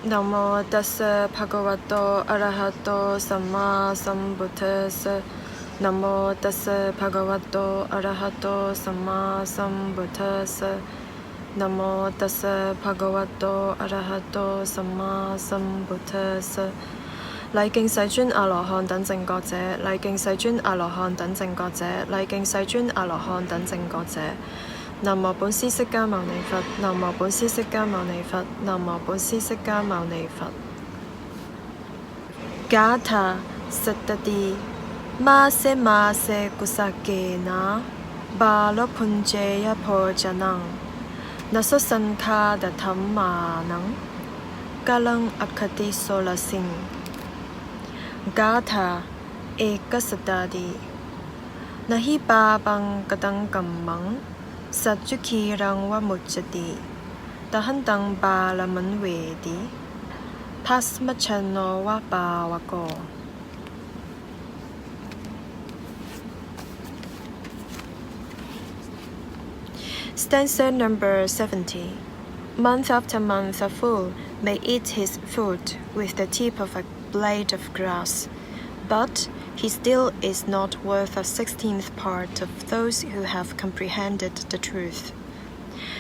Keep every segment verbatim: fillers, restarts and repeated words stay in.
Namo tassa bhagavato arahato sammāsambuddhassa. Namo tassa bhagavato arahato sammāsambuddhassa. Namo tassa bhagavato arahato sammāsambuddhassa. 禮敬世尊阿羅漢等正覺者，禮敬世尊阿羅漢等正覺者，禮敬世尊阿羅漢等正覺者。南無本師釋迦牟尼佛，南無本師釋迦牟尼佛，南無本師釋迦牟尼佛。 Gāthā. Sattati māse māse kusagena bālabhuñjeyya bhojanaṃ, na so saṅkhāta dhammānaṃ kalaṃ aggati sorasiṃ. Gāthā. Ekasattati. Na hi pāpaṃ kataṃ kammaṃ satthu khīlaṃ va muccati, tahantaṃ pālamanveti, bhasmajjhano va pāvako. Stanza number seventy. Month after month, a fool may eat his food with the tip of a blade of grass, but he still is not worth a sixteenth part of those who have comprehended the truth.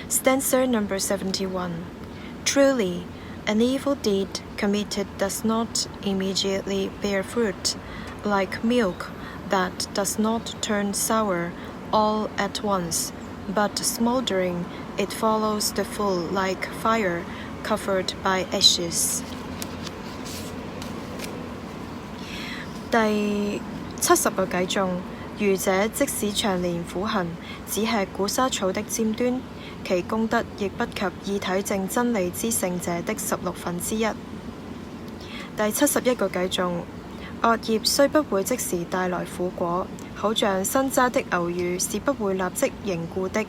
Stanza number seventy-one. Truly, an evil deed committed does not immediately bear fruit, like milk that does not turn sour all at once, but smoldering, it follows the fool like fire covered by ashes. 第七十個偈頌。愚者即使長年苦行，只吃苦沙草的尖端，其功德亦不及已體證真理之聖者的十六分之一。第七十一個偈頌。惡業雖不會即時帶來苦果，好像新揸的牛乳是不會立即凝固的，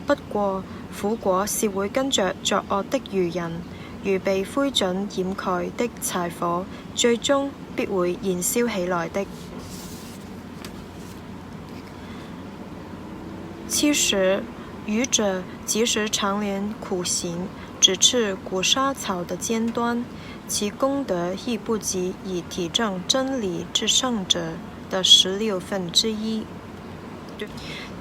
不過苦果是會跟着作惡的愚人，如被灰燼掩蓋的柴火，最終必會燃燒起來的。 七十。愚者即使常年苦行，只吃苦沙草的尖端，其功德亦不及已体证真理至圣者的十六分之一。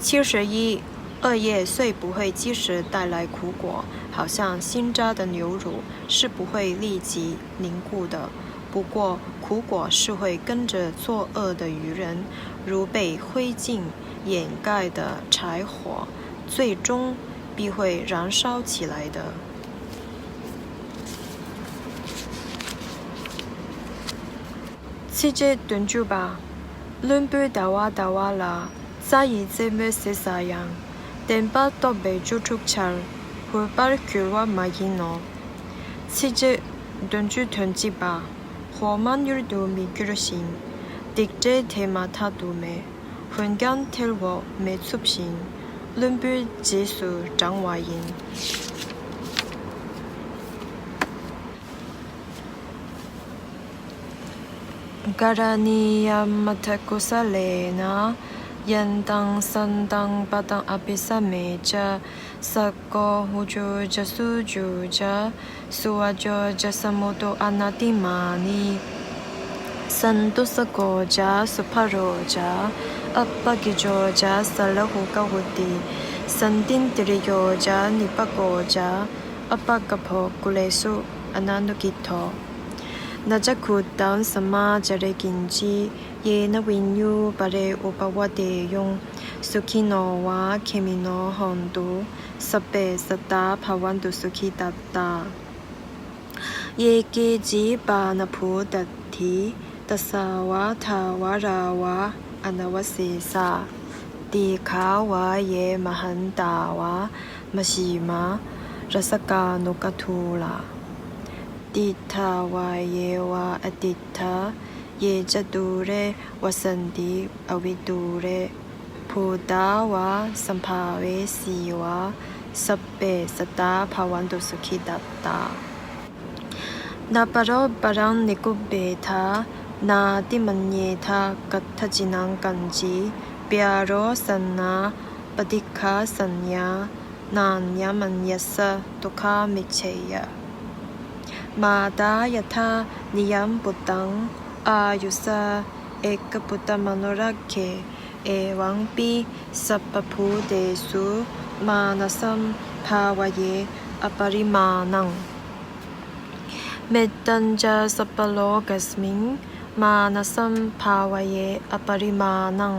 七十一。恶业虽不会即时带来苦果，好像新榨的牛乳是不会立即凝固的，不过苦果是会跟着作恶的愚人，如被灰烬掩盖的柴火，最终必会燃烧起来的。 七十一。Duñchubbā. Lun pui dawā dawā lā, cāyi ce me sesāyaṃ, tenpal tope cuṭhuk chal, hurpal khurwa mayino. 七十一。Duñchubbā. Hōman yur tu mi kyur shin, tikte te ma thā tu me, hun gan telwo me cup shin, lun pui jisu dangwā yin. Karaṇīyamatthakusalena, yantaṃ santaṃ padaṃ abhisamecca, sakko ujū ca suhujū ca, suvaco cassa mudu anatimānī, santussako ca subharo ca, appakicco ca sallahukavutti, santindriyo ca nipako ca, appagabbho kulesu ananugiddho. Na ca khuddaṃ samācare kiñci, yena viññū pare upavadeyyuṃ. Sukhino vā khemino hontu, sabbe sattā bhavantu sukhitattā. Ye keci pāṇabhūtatthi, tasā vā thāvarā vā anavasesā, dīghā vā ye mahantā vā, majjhimā rassakānukadūlā. Diṭṭhā vā ye vā adiṭṭhā, ye ca dūre vasanti avidūre, bhūtā vā sambhavesī vā, sabbe sattā bhavantu sukhitattā. Na paro paraṃ nikubbetha, nātimaññetha katthaci naṃ kañci, byārosanā paṭighasaññā, nāññamaññassa dukkhamiccheyya. Mātā yathā niyaṃ puttaṃ āyusā ekaputtamanurakkhe, evampi sabbabhūtesu mānasambhāvaye aparimāṇaṃ. Mettañca sabbalokasmiṃ mānasaṃ bhāvaye aparimāṇaṃ,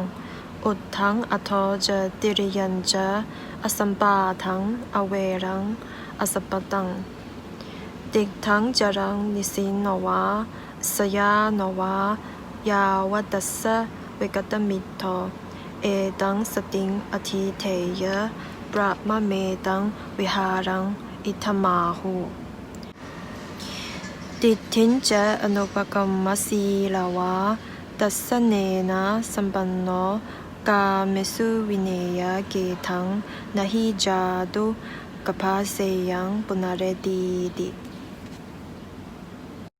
uddhaṃ adho ca tiriyañca asambādhaṃ averaṃ asapattaṃ. Tiṭṭhaṃ caraṃ nisinno vā sayāno vā yāvatassa vigatamiddho, etaṃ satiṃ adhiṭṭheyya brahmametaṃ vihāraṃ idhamāhu. Diṭṭhiñca anupagamma sīlavā dassanena sampanno, kāmesu vineyya gedhaṃ na hi jātu gabbhaseyyaṃ punaretīti.